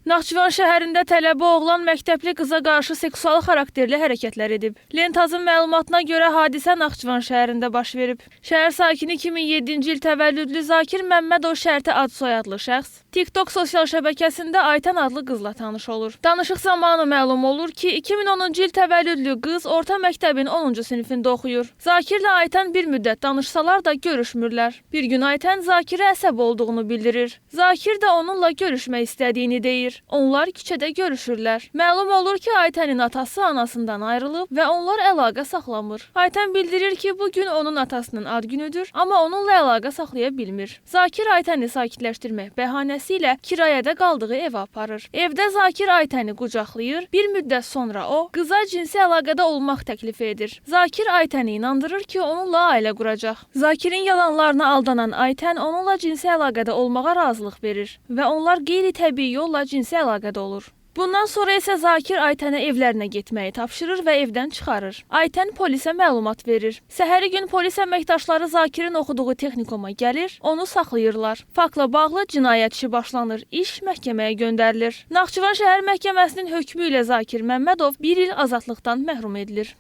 Naxçıvan şəhərində tələbə oğlan məktəbli qıza qarşı seksual xarakterli hərəkətlər edib. Lentazın məlumatına görə hadisə Naxçıvan şəhərində baş verib. Şəhər sakini 2007-ci il təvəllüdlü Zakir Məmmədov Şərti ad soyadlı şəxs TikTok sosial şəbəkəsində Aytən adlı qızla tanış olur. Danışıq zamanı məlum olur ki, 2010-cu il təvəllüdlü qız orta məktəbin 10-cu sinifində oxuyur. Zakirlə Aytən bir müddət danışsalar da görüşmürlər. Bir gün Aytən Zakirə əsəb olduğunu bildirir. Zakir də onunla görüşmək istədiyini deyir. Onlar küçədə görüşürlər. Məlum olur ki, Aytənin atası anasından ayrılıb və onlar əlaqə saxlamır. Aytən bildirir ki, bu gün onun atasının ad günüdür, amma onunla əlaqə saxlaya bilmir. Zakir Aytəni sakitləşdirmək bəhanəsi ilə kirayədə qaldığı evə aparır. Evdə Zakir Aytəni qucaqlayır. Bir müddət sonra o, qıza cinsi əlaqədə olmaq təklif edir. Zakir Aytəni inandırır ki, onunla ailə quracaq. Zakirin yalanlarına aldanan Aytən onunla cinsi əlaqədə olmağa razılıq verir və onlar qeyri-təbii yolla cinsi əlaqədə olur. Bundan sonra isə Zakir Aytənə evlərinə getməyi tapşırır və evdən çıxarır. Aytən polisə məlumat verir. Səhəri gün polis əməkdaşları Zakirin oxuduğu texnikuma gəlir, onu saxlayırlar. Faktla bağlı cinayət işi başlanır, iş məhkəməyə göndərilir. Naxçıvan şəhər məhkəməsinin hökmü ilə Zakir Məmmədov 1 il azadlıqdan məhrum edilir.